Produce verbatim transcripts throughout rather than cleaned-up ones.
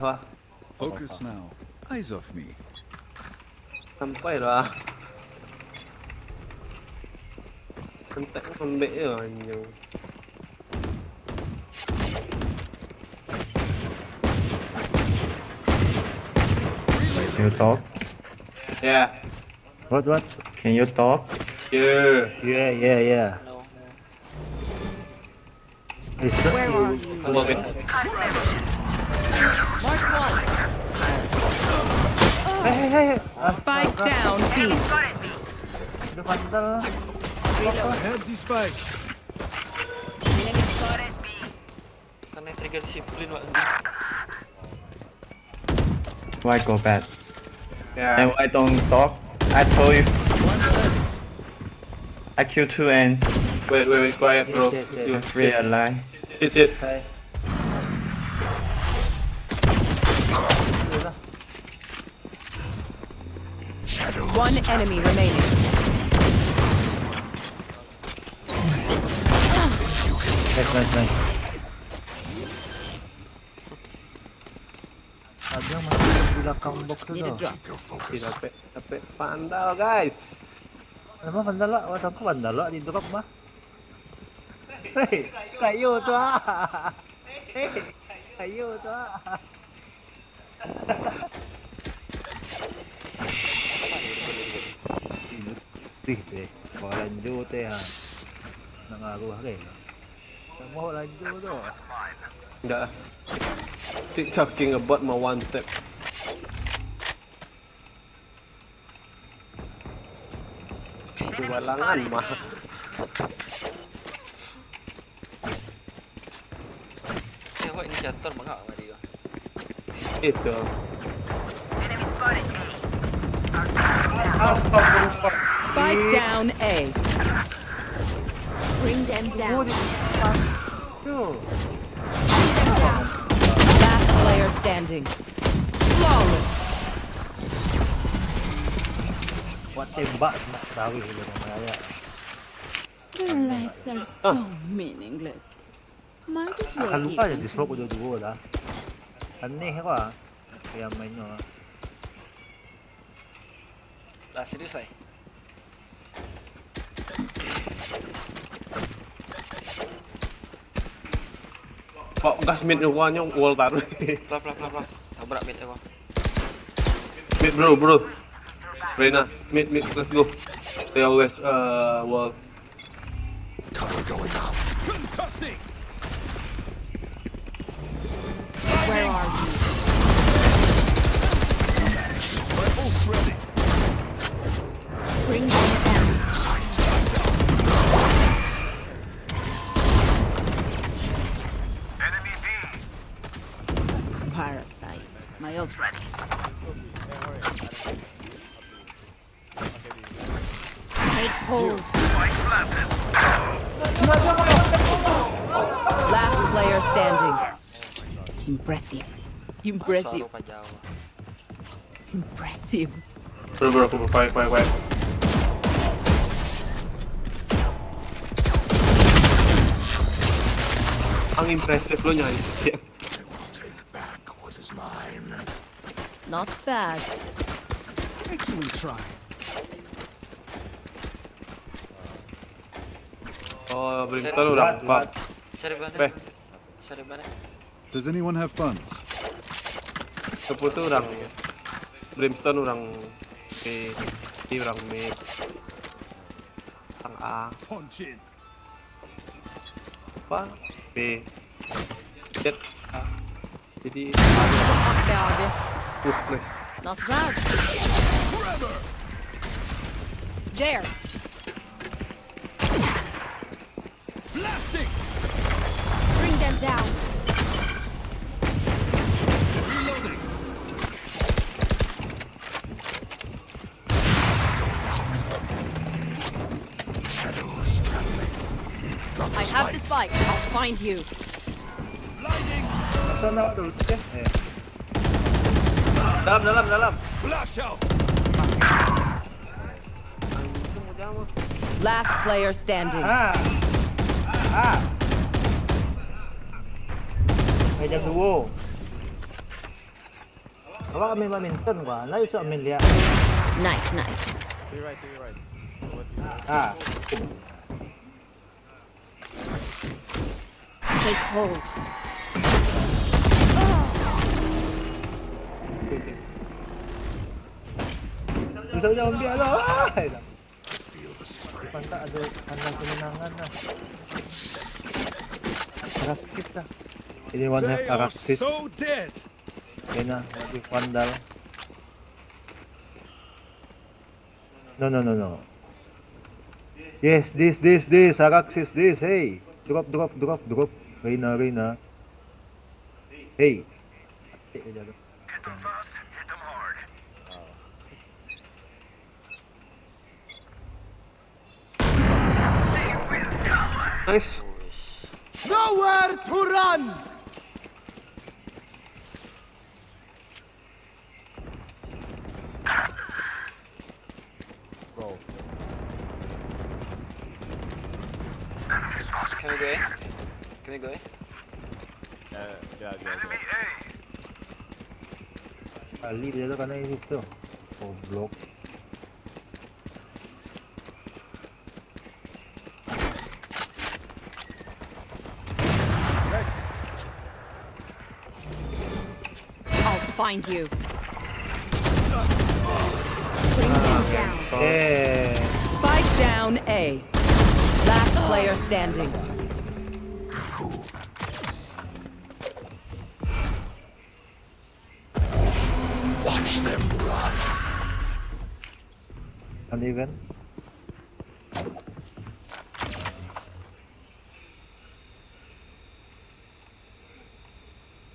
Wah. Focus now. Eyes off me. Sampai lah. Santai tu ambek je anjing. Can you talk? Yeah. What, what? Can you talk? Yeah. Yeah, yeah, yeah. No. It's Where are you? Come on, man. Mark one. Hey, hey, hey. Ah, Spike down B. Ada vandal. I have the spike. Kan trigger disiplin, Wak. Why go bad? Yeah. And why don't talk? I told you. I kill two and Wait, wait, wait, quiet, bro. Yes, yes, yes. You I'm free alive. It's it. Hai. One enemy remaining. Nice, nice, nice. Ada masuk di belakang box tu. Need a Tau. drop. Ih, dapet, dapet vandal, guys. Emang vandal lah, waktu aku vandal lah di drop mah. Hei, kayu tu ah. Hei, kayu tu ah. Ih, teh. Bawa lanjut teh ha. Nak ngaruh teh. Nak bawa lanjut tu. Enggak. Keep talking about my one tap. Balangan mah. Eh, awak inisiator mangak mari ko. Itu. Spike down A. Bring them down. Tu. Last player standing. Flawless. Buat tembak nak taruh dulu, Bang Raya. Their lives are so meaningless. Might as well Akan give lupa je them di to smoke me. Dua-dua lah. Aneh kau ah. Yang main tu ah. Lah, serius lah. Pak gas mid nyo, wall taruh. Pelan, pelan, pelan, pelan. Tabrak mid, apa? Mid, bro, bro. Reyna, mid, mid, let's go. They always uh wall. Cover going out. Concussing. Where are you? My ult ready. Bring them down. Parasite. My ult ready. Take hold. Last player standing. Impressive. Impressive. Suara pajau. Impressive. Bro, bro, bro, quiet, quiet, quiet. Ang impressive lo nyanyi. Take back what is mine. Not bad. Excellent try. Oh, Brimstone urang empat. Cari mana? Beh. Cari mana? Does anyone have funds? Kepu tu urang Brimstone, urang B, di urang mid. Urang A. Punch in. Apa? B. Jet. A. Jadi, Fuck dog. uh, nice. Not bad. There. Blasting. Bring them down. Reloading. Shadows traveling. Drop the I have the spike. Spike. I'll find you. Blinding. Asal nak tu, eh. Eh. Dalam, dalam, dalam. Flash out. Last player standing. Ah. Ah. Meja duo. Awak main badminton gua, lah iso main liak. Nice, nice. To your right, to your right. Over to your right. Ah. Take hold. Bisa macam ambil lah. Ah, dah. Pantak ada tanda kemenangan lah. Raksis lah. Ini one have They are Raksis. So dead. Kena lagi Vandal. No, no, no, no. Yes, this, this, this, Araxis, this, hey. Drop, drop, drop, drop. Reina, Reina. Hey. Nice. Nowhere to run. Can we go A? Can we go A? Yeah, yeah, yeah, yeah. Ali dia tu kena ini tu. Goblok. Next. I'll find you. Bring them down. Eh. Spike down A. Last player standing. Watch them run. Uneven.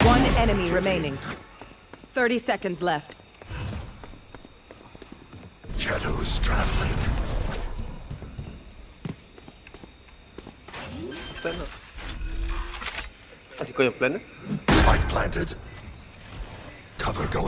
One enemy remaining. Thirty seconds left. Shadows traveling. Plan. Masih kau yang plan? Spike planted. Cover going.